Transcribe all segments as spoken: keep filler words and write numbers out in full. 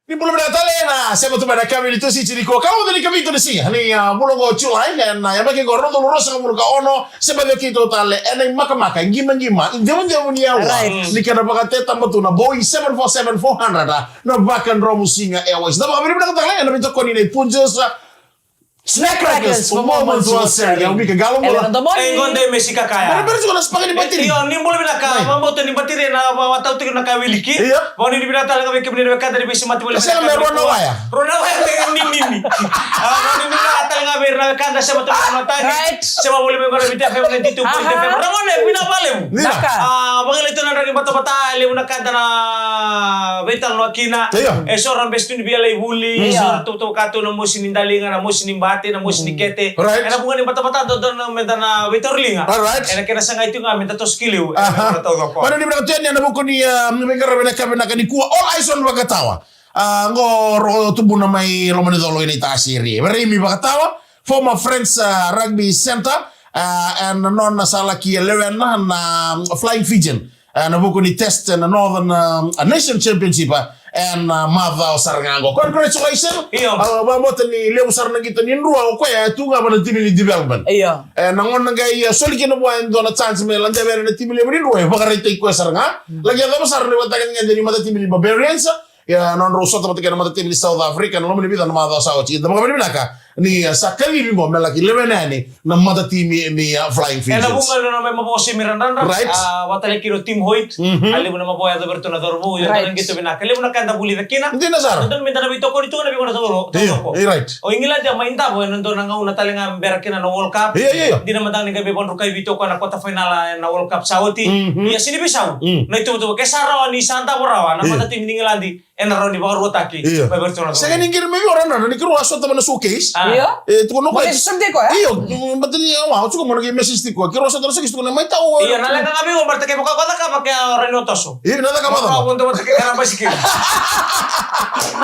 Ni bula vinaka tale na sema tu mai na kavi ni Tusi tini ko ka oca ni kavitu ni siga ni, ah, bula oqo July, ena yabaki oqo rua na udolu ruasagavulu ka ono, sema vei keitou tale ena imakamaka, iqimaqima, idemudevu ni aua. Right. Ni kena vakatetaba tu na Boeing seven four seven four hundred, ah, na vakadromu Siga Airways. Na vakavinavinaka tale ena veitokoni nei Punjas, ah, Snack Crackers for moments worth sharing. Au mika galo. Elena Domoni. E, qo dei me sika kaya. Bera, bera tiko na spaghetti batiri. Io, ni bula vinaka, mai. Vabauta ni batiri na, va, va, tau tiko na ka wiliki. Io. Vau ni vinaka tale ga vei kemuni na wekada ni veisemati voli. Sega me rua na waya. Rua na waya, me ni, ni, ni. Ah, vau ni vinaka tale ga vei ira na wekada sema tu na tani. Right. Sema voli me gona Viti F M ninety-two point five. Aha. Ramone, vinaka vakalevu. Vinaka. Ah, vakalevu tu na draki batabata, levu na ka da na veitalanoa kina. Io. E so ra bese tu ni via lai vuli, io, so ra tautauvaka tu na mosi ni daliga, na mosi ni bate, na mosi ni kete. Right. Ena vuqa ni batabata dodonu me da na veitauri liga. All right. Ena kena sagai tu ga me da toso ki liu. Aha. Ena taucoko. Mana ni vinaka tu yani ena vuku ni, ah, veiqaravi ena yakavi vinaka nikua. All eyes on Vakatawa. Ah, qo ro tubuna mai Lomanicolo ina iTaisiri. Vereimi Vakatawa, former Friends, ah, Rugby Centre, ah, ena nona sa laki lewena na, ah, Flying Fijian. Ah, ena vuku ni test ena Northern, ah, Nation Championship, ah, ena, ah, macawa sara ga qo. Congratulations. Io. Ah, vabauta ni levu sara na qito ni drua o koya e tu ga vua na timi ni development. Io. E, na gauna qai, ah, soli kina vua e dua na chance me lade vei ira na timi levu ni drua, e vakaraitaki koya sara ga. Mm. Laki yacova sara na ivakatagedegede ni matatimi ni Barbarians. Ia, nodrau sota vata kei na matatimi ni South Africa ena loma ni vica na macawa sa oti. Eda vakavinavinaka ni, ah, sa kacivi qo me laki lewena yani na matatimi ni, ah, Flying Fijians. Ena vuqa ni nona mai mavoa semi radradra. Right. Ah, vata laki kina o Tim Hoyt. Mhm. A levu na mavoa e yaco vei iratou na cauravou. Right. Io, na qito vinaka. Levu na ka eda vulica kina. Dina sara. Dodonu me da na veitokoni tu ga na veigauna taucoko. Io, io, right. O Igiladi a mai davo ena dua na gauna tale ga bera kina na World Cup. Io, io, io. Dina mada ga ni qai veivakadrukai vei iratou na quarter final ena World Cup sa oti. Mhm. Ia, sega ni veisau. Mm. Na ituvatuva ke sa rawa ni sa davo rawa na, io, matatimi ni Igiladi ena rawa ni vakaruataki. Io. Mai vei iratou na, sega ni qiri mai vei ira na, ni keirau a sota mai na showcase. Ah. Io. E, tukuna o koya. Mo message tiko, e? Io, mm, baleta ni, ah, wa, o tukuna mo na qai message tiko. Keirau a sota na showcase, tukuna mai tau. Io, na leqa ga vei iko, baleta ke vaka o cakava ke o rawa ni o toso. Io, na cakava cava. Vaka o dau vata kei na basikili.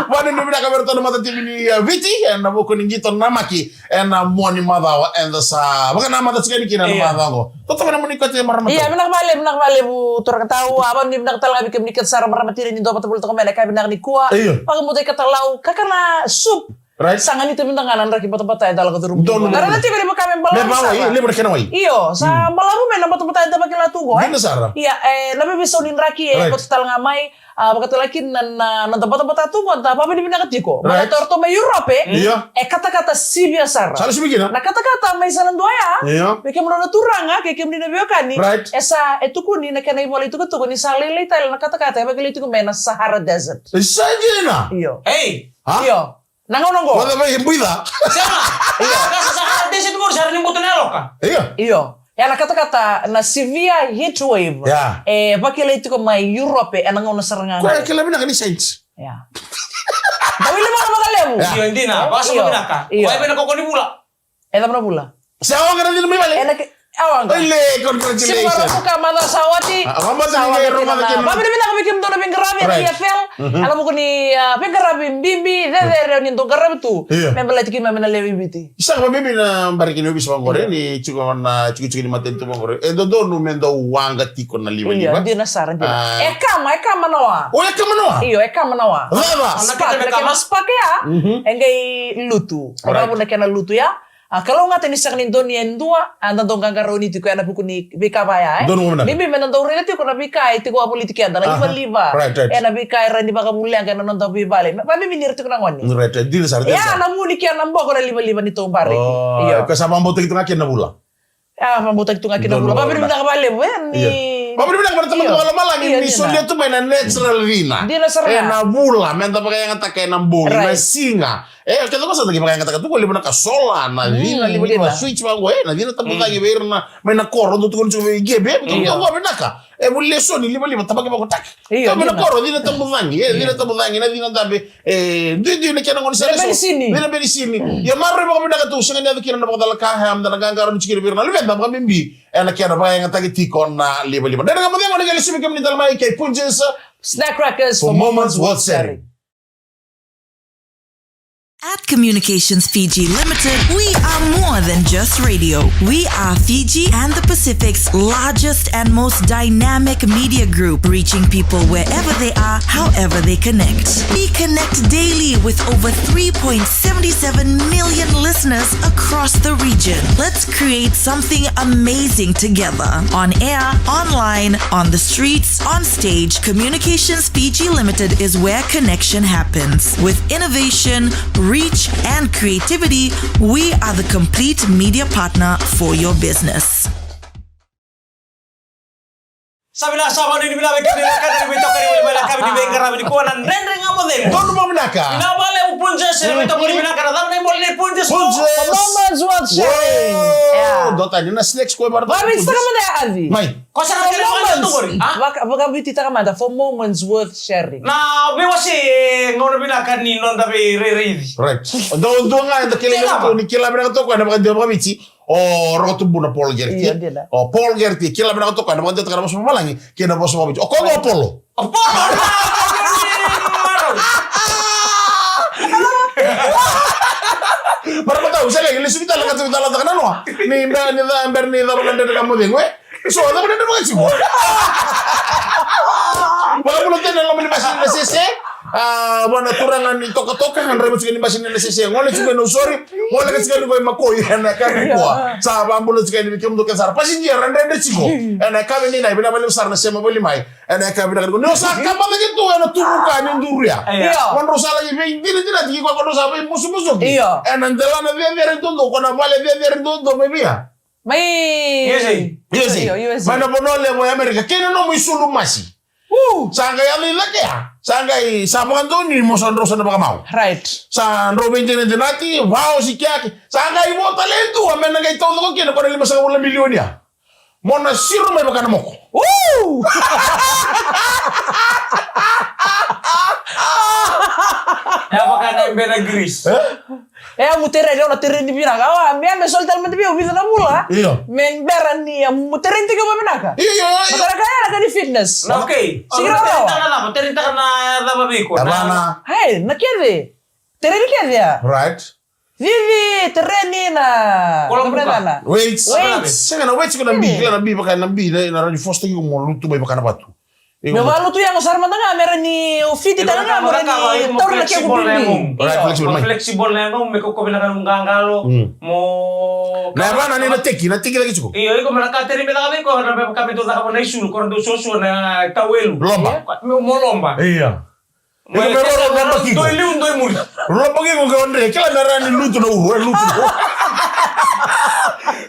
Vakanuinui vinaka vei iratou na matatimi ni, ah, Viti, ena vuku ni qito namaki ena mua ni macawa eda sa vakanamata tiko yani kina na, io, macawa qo. Totoka na moni kote marama. Ia, vinaka vakalevu, vinaka vakalevu, turaga tau. A, vakanuinui vinaka tale ga vei kemuni kece sara marama tina ni dua vata voli toka mai ena yakavi vinaka nikua. Io. Vakamuta i katalau, kakana soup. Right. Sa ganita vinaka ga na draki batabata eda lako curuma. Donu. Na raica tiko ni vaka me balavu sara. Me balavu, io, levu na kena wai. Io, sa, mm, balavu mai na batabata eda vakila tu qo, e? Dina sara. Ia, e, na veiveisau ni draki, e, right, koto tale ga mai. A, vakatale kina na, na, na noda batabata tu qo, da vakavinavinaka tiko. Right. Baleta o ratou mai Europe, io, e katakata sivia sara. Sa na sivi kina. Na katakata mai sa na dua ya. Io. Vei kemuni na turaga, kei kemuni na veiwekani. Right. E sa, e tukuni na kena ivola itukutuku ni sa lailai tale na katakata e vakilai tiko mai na Sahara Desert. E sa dina. Io. Ei. Ha? Io. Na gauna qo. Vata mai buica. Sega. Io. Ka sa Sahara Desert qo, sa rawa ni buta na yaloka. Io. Io. Ya na katakata na severe heat wave. Ya. E vakilai tiko mai Europe ena gauna sara ga. Koya e kila vinaka ni science. Ya. Da wili vaka vakalevu. Ya. Io, dina, vakasama vinaka. Io. Koya vei na koko ni vula. E cava na vula? Se awaqa na cina mai vale. Ena ke, awaqa. Oile, congratulations. Siga Vakaraubuka macawa sa oti. A, vabata ni qai rogoca kina. Vavinavinaka vei kemudou na veiqaravi ena, right, E F L. Mhm. Ena vuku ni, ah, veiqaravi bibi, cecere ni dou qaravi tu. Io. Me baleti keimami na lewe i Viti. Sa ka bibi na bariki ni ovisa vaqori, ni tiko na tikotiko ni matanitu vaqori. E dodonu me dau waqa tiko na livaliva. Io, dina sara, dina. Ah. E kama, e kama na wa. O, e kama na wa? Io, e kama na wa. Cava? Spark, na kena spark ya. Mhm. E qai lutu. Right. E vavuna kena lutu ya. A kalougata ni sega ni donu e dua, a da dau qaqarauni tiko ena vuku ni veika vaya, e? Donu vinaka. Bibi me da dau raica tiko na veika e tiko wavoliti keda, na, aha, livaliva. Right, right. Ena veika e rawa ni vakavuleqa ena noda veivale. Me vakabibi ni ra tiko na gone. Right, right. Dina sara, dina sara. Ia, na vu ni kena boko na livaliva ni taubare. Oh, io. Ko sa vabauta tiko ga kina na vula. A, vabauta tiko ga kina na vula. Donu vinaka. Vavinavinaka vakalevu, e, ni, io. Vavinavinaka vei na Tamada Vakalomalagi, io, ni solia tu mai na natural cina. Dina sara. Ena vula, me da vakayagataka ena bogi, right, na siga. E, keda ko sa da qai vakayagataka tu qo levu na ka, sola, na cina, mm, livaliva, dina, switch vaqo, e, na cina tabacagi, mm, vei ira na, mai na koro, dou tukuna tiko vei Gabe, e, io, vaqo vinaka. E, vuli lesoni, livaliva, tabaki vakotaki. Io, dina. Mai na koro, cina tabacagi, e, io, cina tabacagi, na cina dabe, e, duidui na kena gaunisala eso. Cina benisini. Cina benisini. Mm. Ia maroroi vakavinaka tu, sega ni yaco kina na vakacalaka, e, meda na qaqarauni tiko kina vei ira na luveda, vakabibi ena kena vakayagataki tiko na livaliva. Dredre Ga Mo Cegu, na qai lesu vei kemuni tale mai kei Punjas. Snack Crackers for moments worth sharing. At Communications Fiji Limited, we are more than just radio. We are Fiji and the Pacific's largest and most dynamic media group, reaching people wherever they are, however they connect. We connect daily with over three point seven seven million listeners across the region. Let's create something amazing together. On air, online, on the streets, on stage, Communications Fiji Limited is where connection happens. With innovation, reach, and creativity, we are the complete media partner for your business. Sa vinaka, sa vanuinui vinaka vei kemuni na ka ni veitokoni voli mai na yakavi ni veiqaravi nikua na Dredre Ga Mo Cegu. Donu mo vinaka. Vinaka vakalevu Punjas, na veitokoni vinaka. Na cava na ivola nei Punjas? Punjas. Moments worth sharing. Wow. Yeah. Dota ni na snacks ko e vara. Vavititaka mada ya, Avi. Mai. Ko sa na kere vaka tu qori, a? Vaka, vakavititaka mada, for moments worth sharing. Na veiwasei e gauna vinaka ni noda veirairaici. Right. O dau dua ga eda kila vinaka tu, ni kila vinaka tu o koya na vakadewa vakaviti. O Roko Tubuna Paul Gertie. Io, dina. O Paul Gertie, kila vinaka tu o koya na vakadewataka na vosa vavalagi kei na vosa vakaviti. O koya ga o Polo. O Polo. Marau. Marau matau, sa qai lesu vei tale ka tu vei tale taka na noa. Ni bera ni ca, bera ni cava na Dredre Ga Mo Cegu, e? So, cava na Dredre Ga Mo Cegu? Vakabula tena loma ni basi ni na sese. A, vua na turaga ni Tokatoka, a drai matsika ni basi ni na sese. Gole tsiko e Nausori, gole ka tsika ni ko e Makoi, ena yakavi nikua. Sa vakabula tsika ni vei kemudou kece sara. Passenger, a dredre tsiko. Ena yakavi ni nai, vinaka vakalevu sara na sema voli mai. Ena yakavi vinaka nikua. Ni o sa kama cake tu, ena tuvuka ni duru ya. Io. Vadrau sa laki veidinadinati, ko kodrau sa veimusumusuki. Io. Ena delana cecere dodonu, ko na vale cecere dodonu, mai via. Mai U S A. U S A. Io, U S A. Mai na vanua levu e Amerika. Kei na nomu isulu masi. Sa qai yaco i cake ya. Sa qai sa vakadonui mo sa drau sa na vakamau. Right. Sa drau veidinadinati, vao si kiyaki. Sa qai vo tale e dua me na qai taucoko kina ko na limasagavulu na milioni ya. Mo na siro mai vaka na moko. Ya vaka na bena Greece. E? E, au mu tereni, au na tereni vinaka. Au a, me, me soli tale mada vei au vica na vula. Io. Me bera ni, au mu tereni tiko vakavinaka. Io, io, io. Matara ka ya na ka ni fitness. Na, okay. Sigi rawa. Tereni taka na cava, tereni taka na cava vei iko? Yavana. Hey, na kece. Tereni kece ya. Right. Cici, tereni na. Kola buka. Weights. Weights. Sega na weights ko na bi, kila na bi vaka na bi, na, na rani fosta ki ko mo lutu mai vaka na vatu. Meu valutu yago sara mada ga, me ra ni o fiti tale ga, me ra ni taura na kequ bibi. Right, flexible mai. Flexible na yagomu, me kaukaua vinaka na nomu qaqalo. Mo na yavana ni na teki, na teki cake tiko. Io, iko me na ka teri me caka vei iko, na me ka me dau caka na isulu, ko na dau suasua na tauelu. Lomba. Mo lomba. Io. Iko me roro lomba kiko. Doi liu, doi muri. Lomba kiko ke o dre, kila me ra ni lutu na uru, e lutu na uru.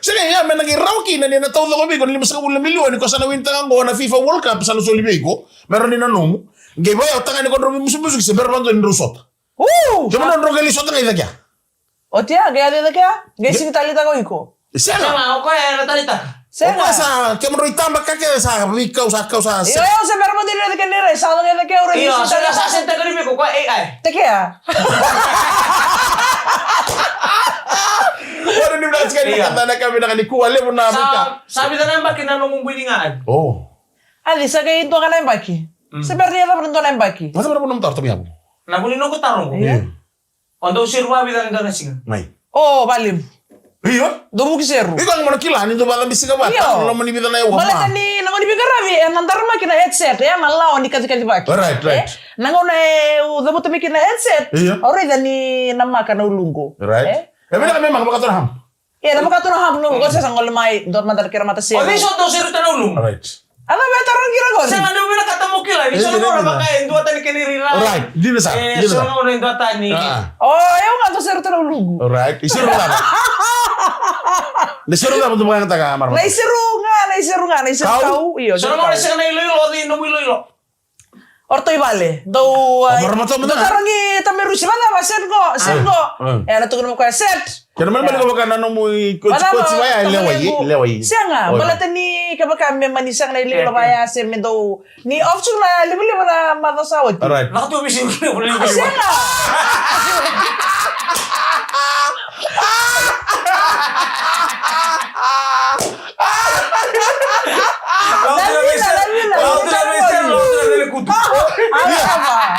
Sega, ia me na qai rawa kina ni na taucoko vei iko na limasagavulu na milioni, ko sa na win taka qo na FIFA World Cup, sa na soli vei iko. Me ra ni na nomu. Qai vaya o tagane ko drau veimusumusuki se me ra vadua ni drau sota. Kemudrou drau qai lai sota ga i cake ya. Oti ya, qai yaco i cake ya, qai sini talitaka o iko. Sega. Sega, o koya era talitaka. Sega. O koya sa, kemudrou itaba ka kece sa veikau sa kau sa. Io, io, se me ra vadua ni cake ni rai, sa cake ni rai, io, sini talitaka. Sa sini talitaka ni vei iko, koya A I. Cake ya. Ora ni vinaka tiko ni kata na ka vinaka nikua, levu na mita. Sa vica na yabaki na nomu bui ni ga. O. Adi, sa qai dua ga na yabaki. Sa bera ni yacova na dua na yabaki. Vacava na vuna mutaro tamu yavu. Na vuni noqu taro qo. Io. O dau seru vavica ni dua na siga? Mai. O, valevu. Io. Dou vuki seru. Iko ga mo na kila ni dou vacabi siga vata. Io. Loma ni vica na yaua. Baleta ni na gauna ni veiqaravi, e na daramaki na headset, e na lawa ni kacikacivaki. Right, right. E? Na gauna e u cavuta mai kina headset, io, au raica ni na maka na uluqu. Right. E? E vinaka me maka, maka tu na hamp. Ia, na maka tu na hamp nomu, ko sa gole mai, dua mada na kena matasere. O cei so dau seru tu na ulumu? Right. A cava e tarogi ira qori? Sega, ni vinakata mo kila, ni so na gauna vaka e dua tani kena irira. Right, dina sara, dina sara. E so na gauna e dua tani. O, au ga dau seru tu na uluqu. Right, i seru cava? Ni seru cava dau vakayagataka, marama? Na iseru ga, na iseru ga, na iseru kau, io. So na gauna sega na iloilo, o cei nomu iloilo? O ratou i vale, dou, a, dou tarogi tamai Rusi, vacava, set qo, set qo. E na tukuna mai koya, set. Kena mani mani ko vaka na nomu i kotikoti vaya, e lewa i, lewa i. Sega, baleta ni kevaka me mani sega na iloilo vaya se me dou, ni off tu na livaliva na macawa sa oti. Right. Vaka tu visi livaliva. Sega.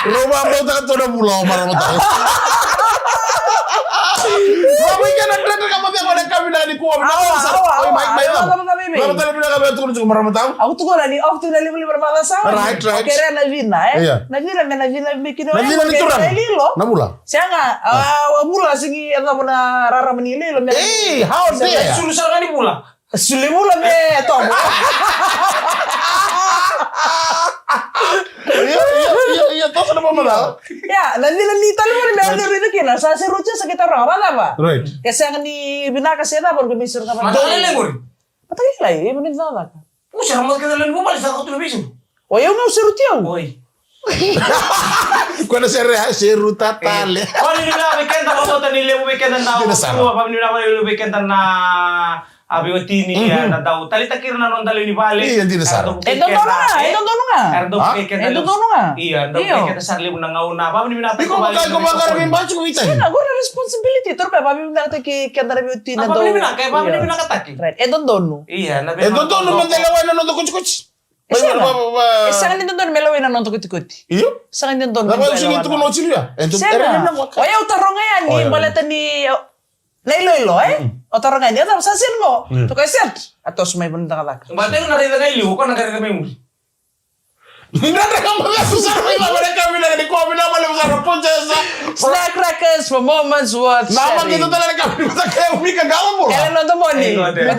Rau vakabauta ka tu na vula o marama tau. Vale ka vinaka ni kua. Awa, awa, awa. Oi, mai, mai, awa, awa. Awa, awa, mai, mai. Marama tale vinaka vei tukuna tiko marama tau. Au tukuna ni, au tukuna ni vale marama sa. Right, right. Kere na vina, eh? Iya. Na vina me na vina me kina. Na vina ni turaga. Lilo. Na vula. Sega, a, vula sigi e na vuna rarama ni lilo me. Hey, how dare. Sulu sara ni vula. Sulu vula me tomo. Ia, ia, ia, ia, toso na mama la. Ia, na vina ni tale vuna me ando rina kina. Sa se rutia sa kita roga, vacava? Right. Ke sega ni vinaka se cava, ko me suru ka vana. Mata lele ngori. Mata lele, e, mo ni cava ka. Mo sera mo keda lele mo bale sa ko tu na bisu. O yau na seru tiau. Oi. Ko na sere, seru tatale. Ko ni na vei keda ko tota ni levu vei keda na. Dina sara. Ko ni na vei keda na a veiwatini, mhm, na dau talitaki ira na noda lewe ni vale. Ia, dina sara. E dodonu ga, e dodonu ga. Era dau vukei keda. E dodonu ga. Ia, dau vukei keda sara levu na gauna. Vavinavinakataki. Iko vaka, iko vaka ra veibaci ko veitai. Sega, ko na responsibility. Toro me vavinavinakataki keda na veiwatini na dau. Vavinavinaka, vavinavinakataki. Right, e dodonu. Ia, na vei. E dodonu me da lewai na noda kotikoti. E sega. E sega ni dodonu me lewai na noda kotikoti. Io. Sega ni dodonu me lewai. Na vaka sega ni tukuna o Silvia. E dodonu. Sega. O yau taroga yani baleta ni Na iloilo, e? Mm. O taroga ni, o taroga sa seri mo. Mm. Toka e set. A toso mai vuna cakacaka. Ba teu na raica ga i liu, ko na raica mai muri. Ni na raica mai muri, sa raica mai muri, ka vina ni ko vina mai muri, sa raica mai muri. Snack Crackers for Moments Worth Sharing. Na ma kita tala ka vina, sa ka vina ka vina. Ela no the morning. Ela no the morning.